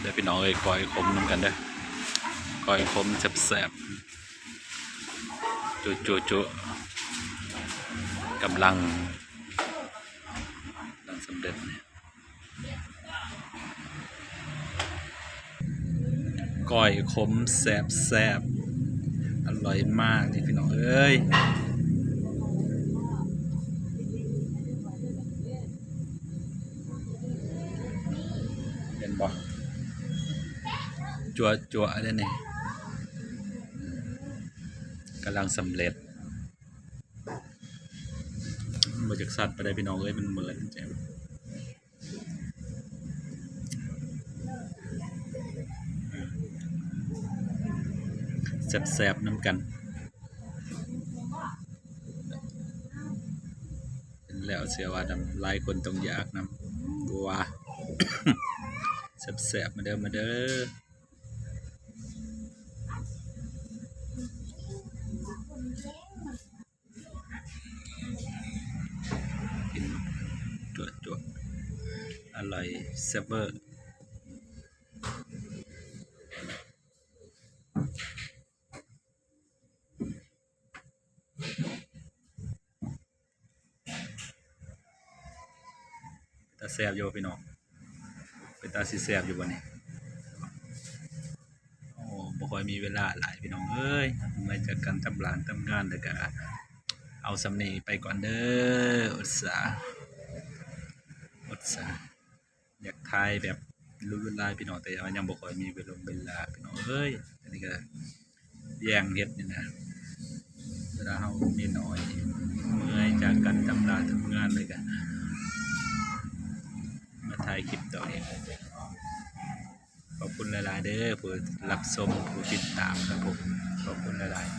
ເດີພີ່ນ້ອງເອີຍ ກ້ອຍຂົມນຳກັນເດີ ກ້ອຍຂົມແຊບໆ ຈຸໆໆ ກຳລັງ ກຳລັງສຳເລັດ ກ້ອຍຂົມແຊບໆ ອະລ່ອຍມາກນີ້ພີ່ນ້ອງເອີຍ. ເຫັນບໍ່? ຈົວໆ ເດ້ນີ້ ກຳລັງສຳເລັດ. ບໍ່ຢາກຊັດປານໃດພີ່ນ້ອງເອີຍ ມັນເໝິດ. ແຊບໆ ນຳກັນ ເຫັນແລ້ວເຊື່ອວ່ານຳ ຫຼາຍຄົນຕ້ອງຢາກນຳ ວ່າ ແຊບໆ ມາເດີ ມາເດີ. ກິນຈົວໆ ອະລ່ອຍແຊບເວີ ເປັນຕາແຊບຢູ່ບໍ່ພີ່ນ້ອງ? ເປັນຕາຊິແຊບຢູ່ບໍ່ນີ້? ໂອ້ ບໍ່ຄ່ອຍມີເວລາຫຼາຍພີ່ນ້ອງເອີຍ ເມື່ອຍຈາກການທຳຫຼານທຳງານ ແລ້ວກະເອົາສ່ຳນີ້ໄປກ່ອນເດີ. ອຸດສາ ອຸດສາ ຢາກຖ່າຍແບບຫຼູຫຼາພີ່ນ້ອງ ແຕ່ວ່າຍັງບໍ່ຄ່ອຍມີເວລົງເວລາພີ່ນ້ອງເອີຍ. ອັນນີ້ກະ ແຍ່ງເຮັດນີ້ນະ ເວລາເຮົາມີໜ້ອຍ ເມື່ອຍຈາກການທຳລານທຳງານ ແລ້ວກະມາຖ່າຍຄລິບຕໍ່ເອງ. ຂອບຄຸນຫຼາຍໆເດີ ຜູ້ຮັບຊົມ ຜູ້ຕິດຕາມນະ ຂອບຄຸນຫຼາຍໆ.